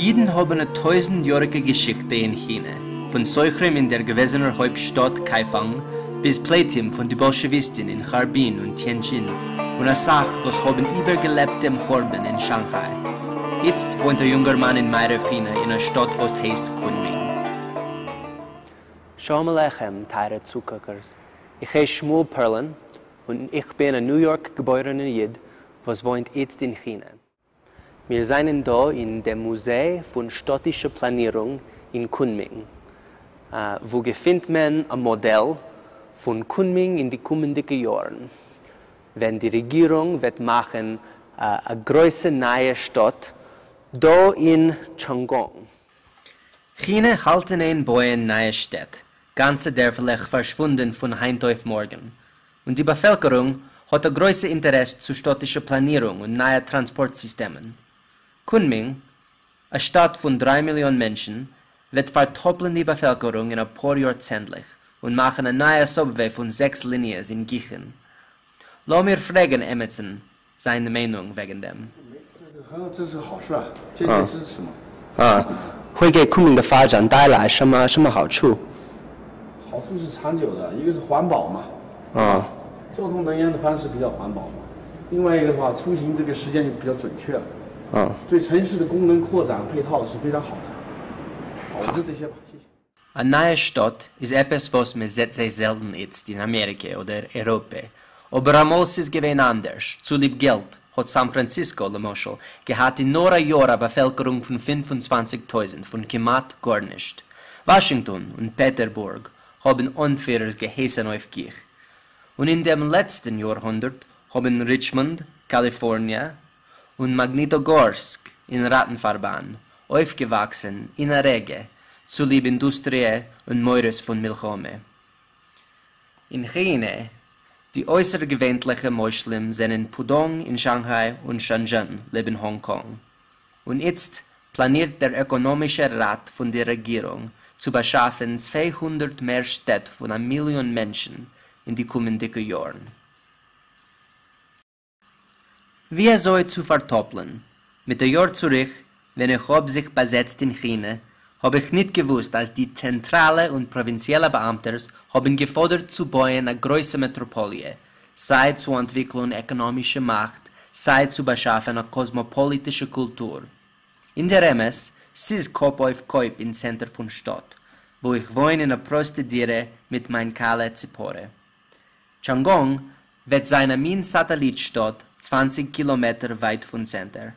ייִדן האָבן אַ טויזנט-יאָריקע געשיכטע אין כינע, פֿון סוחרים אין דער געוועזענער הויפּטשטאָט קייפֿאַנג ביז פּליטים פֿון די באָלשעוויסטן אין כאַרבין און טיענדזשין, און אַ סך וואָס האָבן איבערגעלעבט דעם חורבן אין שאַנכײַ. איצט וואוינט אַ יונגערמאַן אין מערבֿ-כינע אין אַ שטאָט וואָס הייסט קונמינג. שלום עליכם טייערע צוקוקערס, איך הייס שמואל פערלין און איך בין א ניו יארק געבוירענער איד וואס וואוינט איצט אין כינע. מיר זענען דא אין דעם מוזיי פון שטאטישע פלאנירונג אין קונמינג, וואו געפינט מען א מאדעל פון קונמינג אין די קומענדיגע יארן, ווען די רעגירונג וועט מאכן א גרויסע נייע שטאט דא אין טשאנגאנג. כינע האלט אין איין בויען נייע שטעט, גאנצע דערפלעך פארשוואונדען פון היינט אויף מארגן, און די באפעלקערונג האט א גרויסע אינטערעס צו שטאטישע פלאנירונג און נייע טראנספארט סיסטעמען. קונמינג, א שטאט פון 3 מיליאן מענטשן, וועט פארטאפלען די באפעלקערונג אין אפאר יאר צענדליך, און מאכן א נייע subway פון זעקס ליניעס אין גיכן. לאמיר פרעגן עמיצן זיין מיינונג וועגן דעם. 这是好事啊，坚决支持嘛。啊，会给昆明的发展带来什么什么好处？好处是长久的，一个是环保嘛，交通能源的方式比较环保嘛。另外一个的话，出行这个时间就比较准确了。对城市的功能扩展配套是非常好的。好，就这些吧，谢谢。 א נייע שטאט איז עפעס וואס מען זעט זיי זעלטן איצט אין אמעריקע אדער אייראפע. אבער אמאל ס'איז געווען אנדערש. צוליב געלט האט סאן פראנציסקא, למשל, געהאט אין נאר א יאר א באפעלקערונג פון 25,000 פון כמעט גארנישט. וואשינגטאן און פעטערבורג האבן אנפירערס געהייסן אויף גיך. און אין דעם לעצטן יארהונדערט האבן ריטשמאנד, קאליפארניע, און מאגניטאגארסק אין ראטן-פארבאנד אויפגעוואקסן אין א רגע צוליב אינדוסטריע און מוראות פון מלחמה. אין כינע, די אויסערגעווענליכע משלים זענען פודאנג אין שאנכיי און שענזשען לעבן האנג קאנג. און איצט פלאנירט דער עקאנאמישער ראט פון די רעגירונג צו באשאפן 200 מער שטעט פון א מיליאן מענטשן אין די קומענדיגע יארן. ווי אזוי צו פארטאפלען? מיט א יאר צוריק, ווען איך האב זיך באזעצט אין כינע, האב איך ניט געוואוסט, אז די צענטראלע און פראווינציעלע באאמטערס האבן געפאדערט צו בויען א גרויסע מעטראפאליע, סיי צו אנטוויקלען עקאנאמישע מאכט, סיי צו באשאפן א קאסמאפאליטישע קולטור. אין דער אמת, ס'איז קאפ אויף קויפ אין צענטער פון שטאט, וואו איך וואוין אין א פראסטע דירה מיט מיין כלה ציפורה. טשאנגאנג וועט זיין א מין סאטעליט שטאט 20 קילאמעטער ווייט פון צענטער.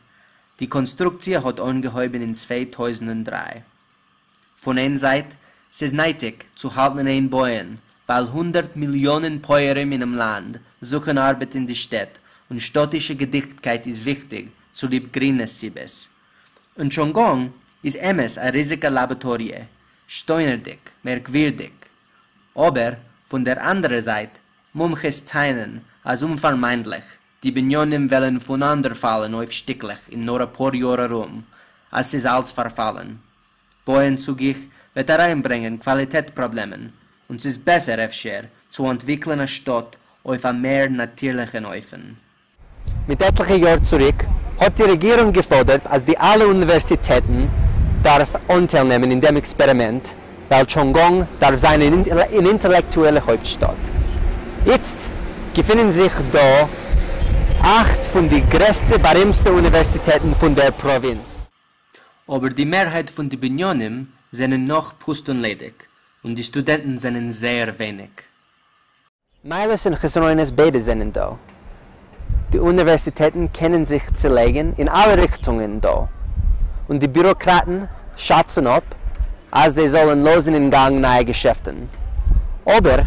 די קאנסטרוקציע האט אנגעהויבן אין 2003. פון איין זייט, ס'איז נייטיג צו האלטן אין איין בויען, ווייל 100 מיליאנען פויערים אינעם לאנד זוכן ארבעט אין די שטעט, און שטאטישע געדיכטקייט איז וויכטיג צוליב גרינע סיבות. און טשאנגאנג איז אמת א ריזיגע לאבאראטאריע, שטוינענדיג, מערקווירדיג. אבער פון דער אנדערער זייט, מומחים טענה'ן אז אומפארמיידליך, די בנינים וועלן פונאנדערפאלן אויף שטיקלעך אין נאר אפאר יאר ארום, אז ס'איז אלץ פארפאלן. בויען צו גיך וועט אריינברענגען קוואליטעט פראבלעמען, און ס'איז בעסער אפשר צו אנטוויקלען א שטאט אויף א מער נאטירליכן אופן. מיט עטליכע יאר צוריק האט די רעגירונג געפאדערט, אז די אלע אוניווערסיטעטן דארף אנטיילנעמען אין דעם עקספערימענט, ווייל טשאנגאנג דארף זיין אן אינטעלעקטועלע הויפטשטאט. איצט געפינען זיך דא אכט פון די גרעסטע, בארימטסטע אוניווערסיטעטן פון דער פראווינץ. אבער די מערהייט פון די בנינים זענען נאך פוסט און ליידיג, און די סטודענטן זענען זייער ווייניג. מעלות און חסרונות ביידע זענען דא. די אוניווערסיטעטן קענען זיך צעלייגן אין אלע ריכטונגען דא. און די ביוראקראטן שאצן אפ, אז זיי זאלן לאזן אין גאנג נייע געשעפטן. אבער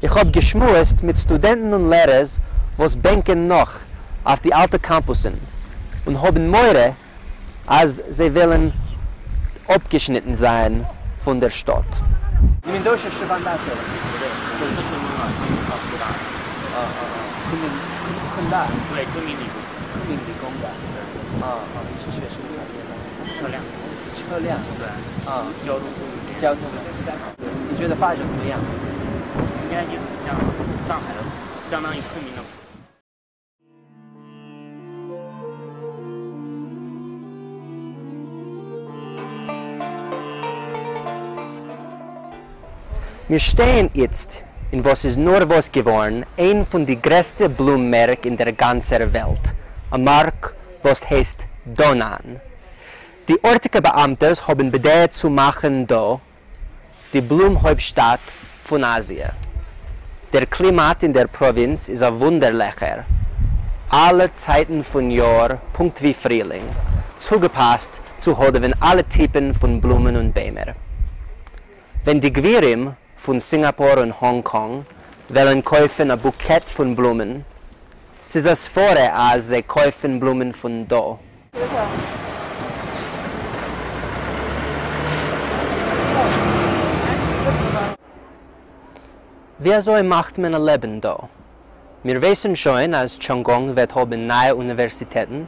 איך האב געשמועסט מיט סטודענטן און לערערס, וואס בענקען נאך אויף די אלטע קאמפוסן און האבן מורא, אז זיי וועלן אפגעשניטן זיין פון דער שטאט. 你们都是师范大学的，对不对？对，是昆明老师，老师大。啊啊啊！昆明昆大。对，昆明理工。昆明理工的。啊啊，你是学什么专业的？车辆。车车辆。对，啊，交通工具。交通。你觉得发展怎么样？应该就是像上海的，相当于昆明的。מיר שטייען איצט אין וואס איז נארוואס געווארן איין פון די גרעסטע בלום מערק אין דער גאנצער וועלט, א מארק וואס הייסט דאנאן. די ארטיגע באאמטערס האבן בדעה צו מאכן דא די בלום הויפטשטאט פון אזיע. דער קלימאט אין דער פראווינץ איז א וואונדערלעכער, אלע צייטן פון יאר פונקט ווי פרילינג, צוגעפאסט צו האדעווען אלע טיפן פון בלומען און ביימער. ווען די גבירים פון סינגאפור און האנג קאנג וועלן קויפן א בוקעט פון בלומען, ס'איז א סברה אז זיי קויפן בלומען פון דא. ווי אזוי מאכט מען א לעבן דא? מיר ווייסן שוין אז טשאנגאנג וועט האבן נייע אוניווערסיטעטן,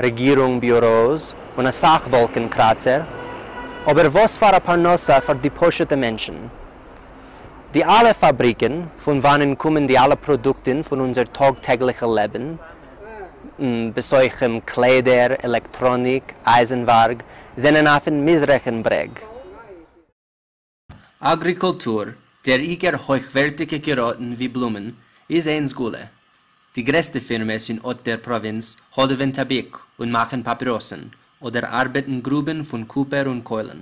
רעגירונג ביוראס, און אסאך וואלקן קראצער, אבער וואס פאר א פרנסה פאר די פשוט'ע מענטשן? די אלע פאבריקן, פון וואנען קומען די אלע פראדוקטן פון אונזער טאג טעגליכע לעבן, בתוכם קליידער, עלעקטראניק, אייזנווארג, זענען אויפן מזרח'ן ברעג. אגריקולטור, דער עיקר הויכווערטיגע געראטן ווי בלומען, איז איין סגולה. די גרעסטע פירמעס אין אט דער פראווינץ האדעווען טאביק און מאכן פאפיראסן, אדער ארבעטן גרובן פון קופער און קוילן.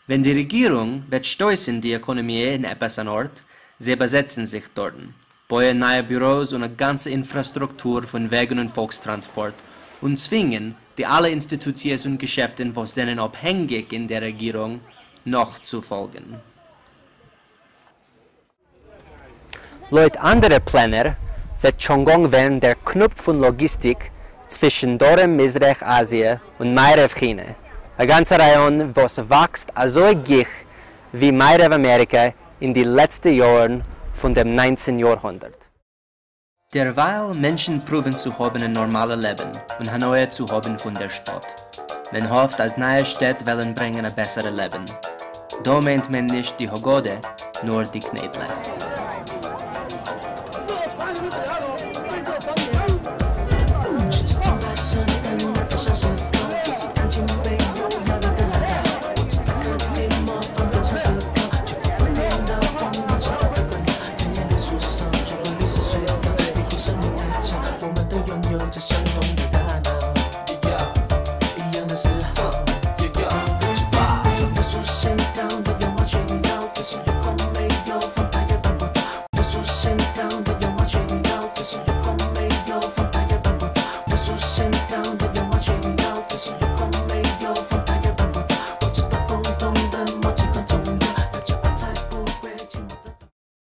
ווען די רעגירונג וועט שטויסן די עקאנאמיע אין עפעס אן ארט, זיי באזעצן זיך דארטן, בויען נייע ביוראס און א גאנצע אינפראסטרוקטור פון וועגן און פאלקס-טראנספארט, און צווינגען די אלע אינסטיטוציעס און געשעפטן וואס זענען אפהענגיק אין דער רעגירונג נאכצופאלגן. לויט אנדערע פלענער וועט טשאנגאנג ווערן דער קנופ פון לאגיסטיק צווישן דרום-מזרח אזיע און מערב כינע, א גאנצע ראיאן וואס וואקסט אזוי גיך ווי מערב אמעריקע אין די לעצטע יארן פון דעם 19 יארהונדערט. דערווייל מענטשן פרואוון צו האבן א נארמאלע לעבן און הנאה צו האבן פון דער שטאט. מען האפט אז נייע שטעט וועלן ברענגען א בעסערע לעבן. דא מיינט מען נישט די הגדה, נאר די קניידלעך.